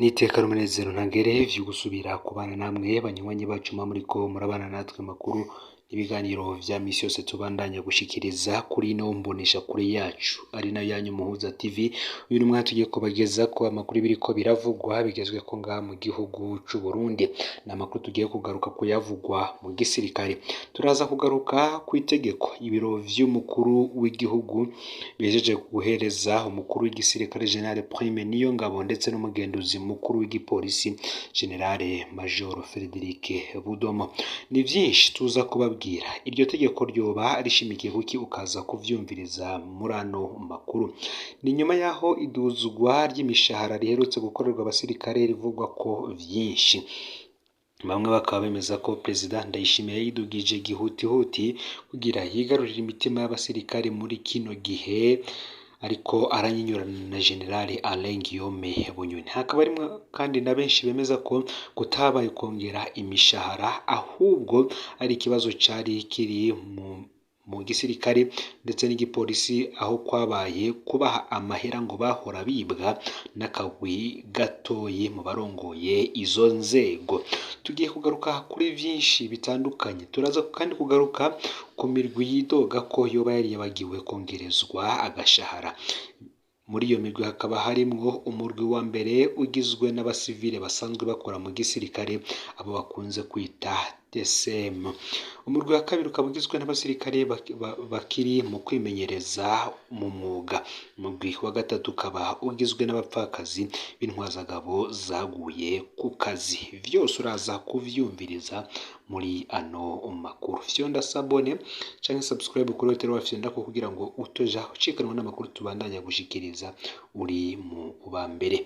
N'iteka n'umunezero ntangere vyo gusubira kubana namwe banywanyi bacu muba muriko murabana natwe makuru n'ibiganiro vya misi yose tubandanya gushikiriza kuri ino mboneshakure yacu ari nayo yanyu Muhuza TV. Uyu ni umwanya tugiye kubagezako amakuru biriko biravugwa bigezweko ngaha mu gihugu c'u Burundi. Ni amakuru tugiye kugaruka kuyavugwa mu gisirikare. Turaza kugaruka kw'itegeko ibiro vy'umukuru w'igihugu bihejeje guhereza umukuru w'igisirikare General Prime Niyongabo ndetse n'umugenduzi mukuru w'igipolisi General Major Frederic Budomo. Ni vyinshi tuza kubabwira. Iryo tegeko ryoba rishimikiye kuki, ukaza kuvyumviriza muri ano makuru. Ni nyuma y'aho iduzwa ry'imishahara riherutse gukorerwa abasirikare rivugwa ko vyinshi. Bamwe bakaba bemeza ko Perezida Ndayishimiye yidugije gihutihuti kugira yigarurire imitima y'abasirikare muri kino gihe, ariko aranyinyurana na General Alain Guillaume Bunyoni. Hakaba harimwo kandi na benshi bemeza ko kutabaye kongera imishahara ahubwo ari ikibazo cari kiri mu gisirikare ndetse n'igipolisi, aho kwabaye kubaha amahera ngo bahora bibwa n'akagwi gatoyi mu barongoye izo nzego. Tugiye kugaruka kuri vyinshi bitandukanye. Turaza kandi kugaruka ku mirwi yidoga ko yoba yaribagiwe kongerezwa agashahara. Muri iyo mirwi hakaba harimwo umurwi wa mbere ugizwe n'abasivile basanzwe bakora mu gisirikare, abo bakunze kwita TSM. Umurwi wa kabiri ukaba ugizwe n'abasirikare bakiri mu kwimenyereza mu mwuga. Umurwi wa gatatu ukaba ugizwe n'abapfakazi b'intwazagabo zaguye ku kazi. Vyose uraza kuvyumviriza muri ano makuru. Fyonda sabone canke subscribe kuri hoteli wafyondako kugira ngo utoja ucikanwa n'amakuru tubandanya gushikiriza uri mu ba mbere.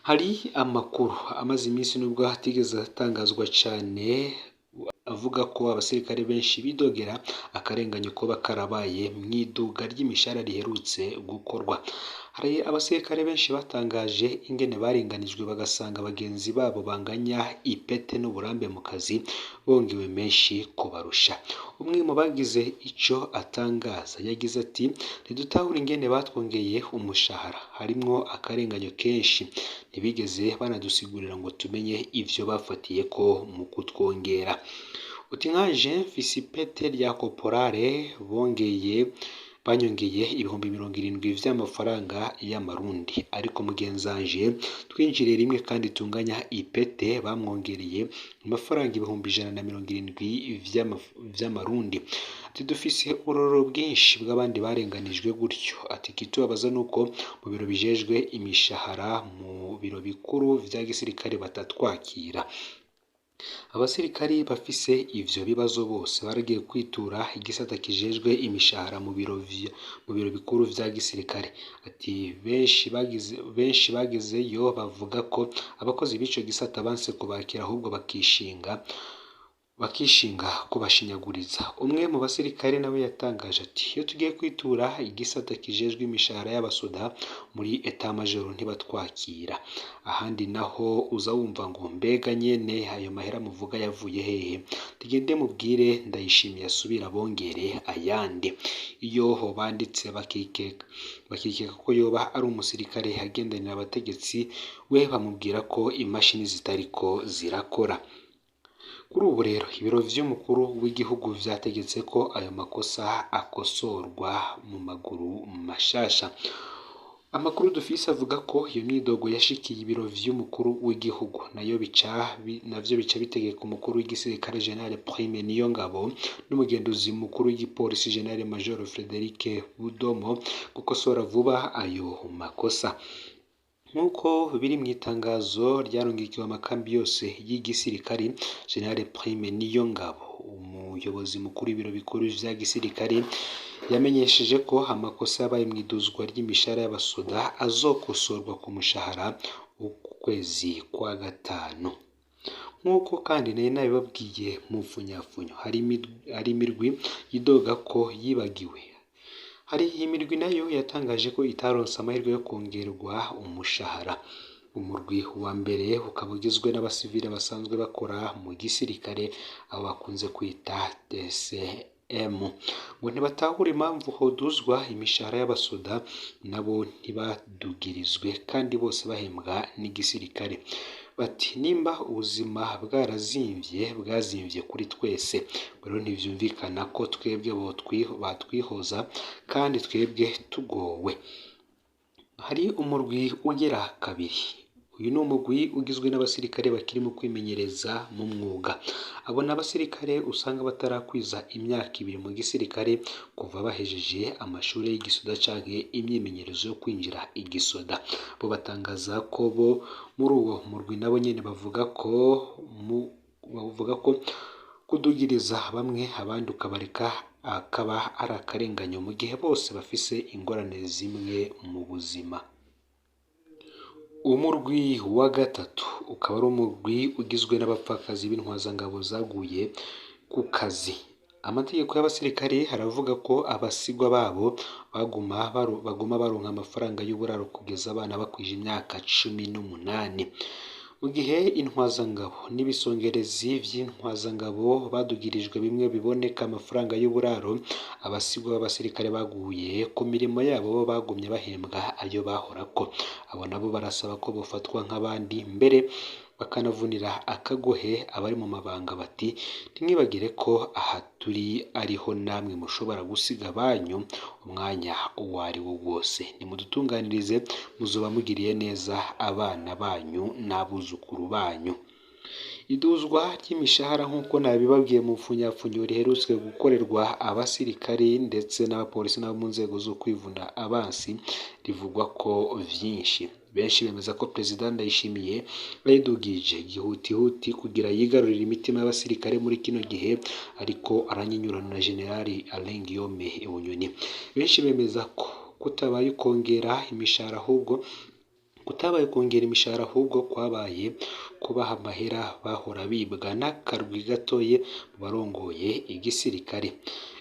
Hari amakuru amaze iminsi nubwo atigeze atangazwa cane avuga ko abasirikare benshi bidogera akarenganyo koba karabaye mw'iduga ry'imishahara riherutse gukorwa. Hari abasirikare benshi batangaje ingene barenganijwe bagasanga bagenzi babo banganya ipete n'uburambe mu kazi bongewe menshi kubarusha. Umwe mu bagize ico atangaza yagize ati: "Ntidutahura ingene batwongeye umushahara, harimwo akarenganyo kenshi, ntibigeze banadusigurira ngo tumenye ivyo bafatiyeko mu kutwongera." Uti: "Nkanje mfise ipete rya koporale, bongeye banyongeye 70,000 vy'amafaranga y'amarundi, ariko mugenzanje twinjiriye rimwe kandi tunganya ipete bamwongereye amafaranga 170,000 vy'amarundi." Ati: "Dufise uburorero bwinshi bw'abandi barenganijwe gutyo." Ati: "Ikitubabaza nuko mu biro bijejwe imishahara mu biro bikuru vya gisirikare batatwakira." Abasirikari bafise ivyo bibazo bose baragiye kwitura igisata kijejwe imishahara mu biro bikuru vya gisirikare. Ati: Benshi bagezeyo bavuga ko abakozi b'ico gisata banse kubakira ahubwo bakishinga kubashinyaguriza. Umwe mu basirikare nawe yatangaje ati: "Iyo tugiye kwitura igisata kijejwe imishahara y'abasoda muri etat major ntibatwakira. Ahandi naho uza wumva ngo mbega nyene ayo mahera muvuga yavuye hehe? Tugende mubwire Ndayishimiye asubire abongere ayandi." Iyo banditse bakikeka ko yoba ari umusirikare agendanira abategetsi, we bamubwira ko imashini zitariko zirakora. Kuri ubu rero ibiro vy'umukuru w'igihugu vyategetse ko ayo makosa akosorwa mu maguru mashasha. Amakuru dufise avuga ko iyo myidogo yashikiye ibiro vy'umukuru w'igihugu, nayo navyo bica bitegeka umukuru w'igisirikare General Prime Niyongabo n'umugenduzi mukuru w'igipolisi General Major Frederic Budomo gukosora vuba ayo makosa. Nk'uko biri mw'itangazo ryarungikiwe amakambi yose y'igisirikare, General Prime Niyongabo, umuyobozi mukuru w'ibiro bikuru vya gisirikare, yamenyesheje ko amakosa yabaye mw'iduzwa ry'imishahara y'abasoda azokosorwa ku mushahara w'ukwezi kwa gatanu. Nk'uko kandi nari nabibabwiye mu mfunyafunyo, hari imirwi yidoga ko yibagiwe. Hari imirwi nayo yatangaje ko itaronse amahirwe yo kongerwa umushahara. Umurwi wa mbere ukaba ugizwe n'abasivile basanzwe bakora mu gisirikare, abo bakunze kwita TSM. Ngo ntibatahura impamvu hoduzwa imishahara y'abasoda nabo ntibadugirizwe kandi bose bahembwa n'igisirikare. Bati nimba ubuzima bwarazimvye bwazimvye kuri twese, rero ntivyumvikana ko twebwe batwihoza kandi twebwe tugowe. Hari umurwi ugera kabiri. Uyu ni umugwi ugizwe n'abasirikare bakiri mu kwimenyereza mu mwuga. Abo ni abasirikare usanga batarakwiza imyaka 2 mu gisirikare kuva bahejeje amashuri y'igisoda canke imyimenyerezo yo kwinjira igisoda. Bo batangaza ko bo muri uwo murwi nabo nyene bavuga ko kudugiriza bamwe abandi ukabareka akaba ari akarenganyo mu gihe bose bafise ingorane zimwe mu buzima. Umurwi wa gatatu ukaba ari umurwi ugizwe n'abapfakazi b'intwazangabo zaguye ku kazi. Amategeko y'abasirikare aravuga ko abasigwa babo baguma baronka amafaranga y'uburaro kugeza abana bakwije imyaka 18. Mu gihe intwazangabo n'ibisongerezi vy'intwazangabo badugirijwe bimwe biboneka amafaranga y'uburaro, abasigwa b'abasirikare baguye ku mirimo yabo bo bagumye bahembwa ayo bahorako. Abo nabo barasaba ko bofatwa nk'abandi mbere bakanavunira akagohe abari mu mabanga bati ntimwibagire ko aha turi ariho namwe mushobora gusiga banyu umwanya uwo ari wo wose. Nimudutunganirize muzoba mugiriye neza abana banyu n'abuzukuru banyu. Iduzwa ry'imishahara nk'uko nabibabwiye mu mfunyapfunyo riherutse gukorerwa abasirikare ndetse n'abapolisi n'abo mu nzego zo kwivuna abansi rivugwa ko vyinshi. Benshi bemeza ko Perezida Ndayishimiye yayidugije gihutihuti kugira yigarurire imitima y'abasirikare muri kino gihe, ariko aranyinyurana na Generali Alain Guillaume Bunyoni. Benshi bemeza ko kutabaye ukongera imishahara ahubwo kwabaye kubaha amahera bahora bibwa n'akarwi gatoye mu barongoye igisirikare.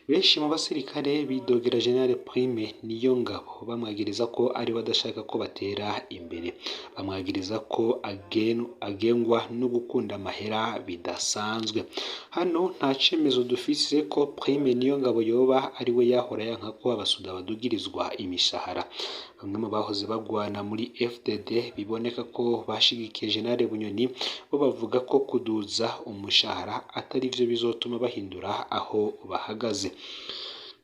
Benshi mu basirikare bidogera General Prime Niyongabo bamwagiriza ko ari we adashaka ko batera imbere, bamwagiriza ko agengwa no gukunda amahera bidasanzwe. Hano nta cemezo dufise ko Prime Niyongabo yoba ari we yahora yanka ko abasoda badugirizwa imishahara. Bamwe mu bahoze bagwana muri FDD biboneka ko bashigikiye General Bunyoni bo bavuga ko kuduza umushahara atari vyo bizotuma bahindura aho bahagaze.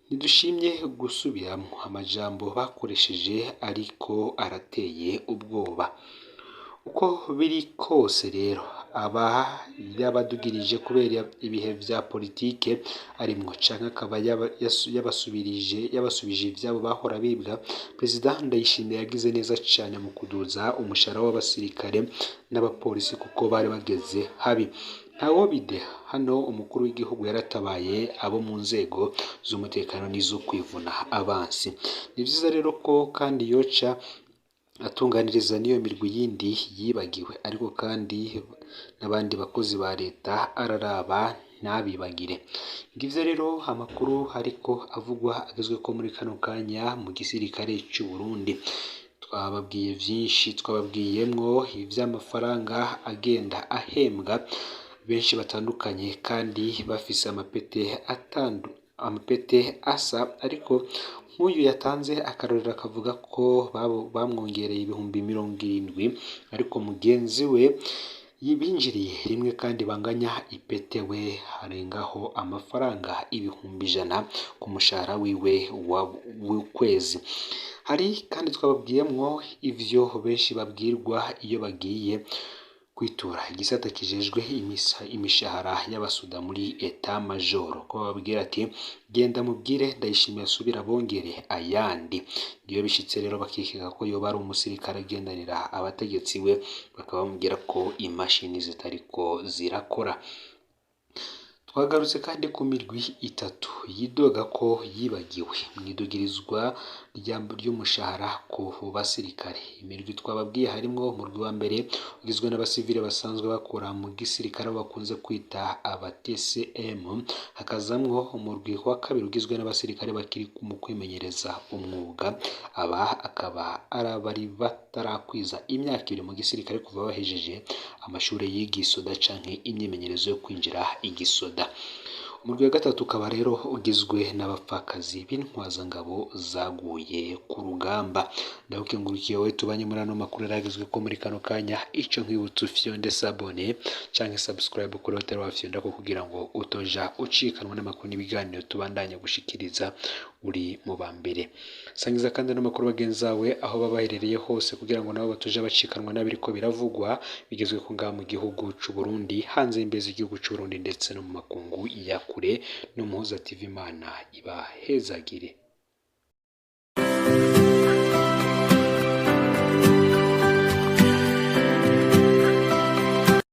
Ntidushimye gusubiramo amajambo bakoresheje ariko arateye ubwoba. Uko biri kose rero aba yabadugirije kubera ibihe vya politike arimwo canke akaba yabasubije ivyabo bahora bibwa. Perezida Ndayishimiye yagize neza cane mu kuduza umushahara w'abasirikare n'abapolisi kuko bari bageze habi. Ntawobideha hano umukuru w'igihugu yaratabaye abo mu nzego z'umutekano n'izo kwivuna abansi. Ni vyiza rero ko kandi yoca atunganiriza n'iyo mirwi yindi yibagiwe, ariko kandi n'abandi bakozi ba leta araraba ntabibagire. Ngivyo rero amakuru ariko avugwa agezweko muri kano kanya mu gisirikare c'u Burundi. Twababwiye vyinshi, twababwiyemwo ivy'amafaranga agenda ahembwa benshi batandukanye kandi bafise amapete asa, ariko nk'uyu yatanze akarorero akavuga ko bamwongereye 70,000 ariko mugenzi we binjiriye rimwe kandi banganya ipete we harengaho amafaranga 100,000 ku mushahara wiwe w'ukwezi. Hari kandi twababwiyemwo ivyo benshi babwirwa iyo bagiye kwitura igisata kijejwe imishahara y'abasuda muri eta majoro, ko bababwira ati genda mubwire Ndayishimiye asubira bongere ayandi. Iyo bishitse rero bakikeka ko yoba ari umusirikare agendanira abategetsi we, bakaba bamubwira ko imashini zitariko zirakora. Twagarutse kandi ku mirwi itatu yidoga ko yibagiwe mw'idugirizwa ry'umushahara ku basirikare. Imirwi twababwiye harimwo umurwi wa mbere ugizwe n'abasivile basanzwe bakora mu gisirikare bakunze kwita aba TCM, hakazamwo umurwi wa kabiri ugizwe n'abasirikare bakiri mu kwimenyereza umwuga, aba akaba ari abari batarakwiza imyaka 2 mu gisirikare kuva bahejeje amashuri y'igisoda canke imyimenyerezo yo kwinjira igisoda. Umurwi wa gatatu ukaba rero ugizwe n'abapfakazi b'intwazangabo zaguye ku rugamba. Ndagukengurukiye wowe tubanye muri ano makuru yaragezwe ko muri kano kanya. Ico nkwibutsa, ufyonde s'abonner canke subscribe kuri Hotel wafyonda ko kugira ngo utoja ucikanwa n'amakuru n'ibiganiro tubandanya gushikiriza uri mu ba mbere. Sangiza kandi ano makuru bagenzi bawe aho baba baherereye hose kugira ngo nabo batoja bacikanwa n'abiriko biravugwa bigezwe ko ngaha mu gihugu c'u Burundi, hanze y'imbibe z'igihugu c'u Burundi, ndetse no mu makungu ya kure. No Muhuza TV, Imana ibahezagire.